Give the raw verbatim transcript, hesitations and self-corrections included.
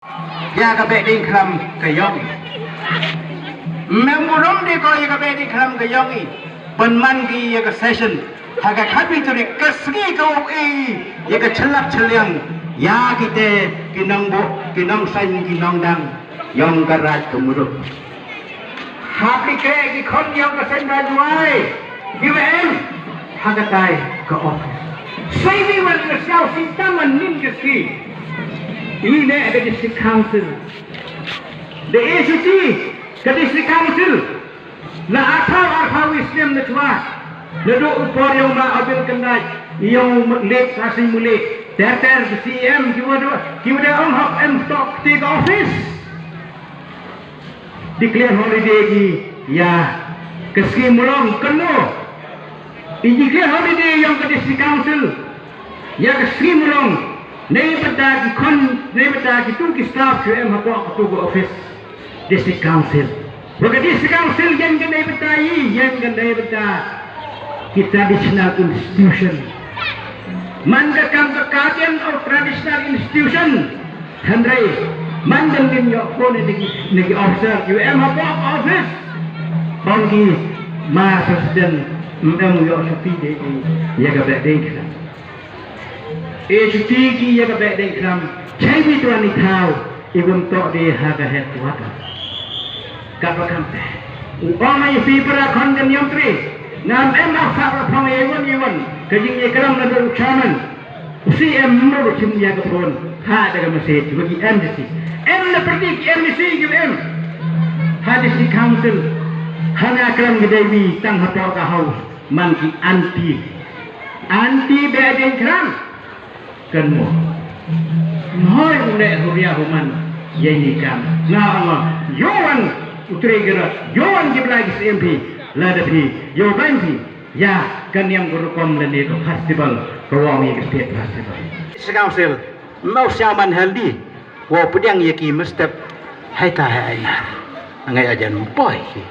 Ya ka Behdeiñkhlam ka yong i. Mem burom de ko ya ka Behdeiñkhlam ka yong i. Pynman ki ya ka session ha ka khatwi tarik ka sngi ka u e i ya ka chlap chliang ya kite ki nongbuh, ki nongsaiñ, ki nongdang yong ka Raij ka Muruk. Hap i kre ki khon yong ka seng ka Jwai, ki wa em ha katai ka office. Sei ni wan ka siaw si taman nin ka si. I ne ka District Council. The A C C, ka District Council. La arphaw, arphaw wi snem na chwa. Na do u por yong ma Abel Kendaj, yong Lek Sasi Mule. Ter ter ka C M, ki wa do, ki wa do ong hap em tok ti ka office. Declare holiday ki ya ka sngi Mulong, kynmo. I declare holiday yong ka District Council ya ka sngi Mulong. Nei bynta ki khon, nei bynta ki tu ki staff ki em hapoh ka tu ka office District Council. Wa ka District Council yen ka nei bynta i, yen ka nei bynta ki traditional institution. Man ka kam ka guardian of traditional institution. Hynrei man dang nin yoh phone na ki, na ki officer ki wa em hapoh office. Ong ki ma president, em yoh chuti de ki ya ka Behdeiñkhlam. E chuti ki ya ka Behdeiñkhlam, chai mi tuan i thaw i won toh de ha ka headquarter. Ka ba kam te u ong ai fi para khon ka niam tre. Ngam em a fa ra phong e won, e won ka jingïaklam na do chairman. U C M mro ba chim ya ka phone, ha da ka message wa ki M D C. Em na pyrdi ki M D C ki em ha District Council. Hana kram ki dei wi tang hapoh ka house, man ki anti, anti Behdeiñkhlam. Kynmo. Mhoi u ne huria human ya ni kam. Nga ong yow wan u tre ki ra, yow wan ki bla ki C M P, lada phi yow ban phi ya ka niam ka rukom lane ka festival ka wa ong ya ka state festival. District Council, mo siang man healthy, wa pdiang ya ki mestep, hai ta hai ai na. Ngai ajan poi ki.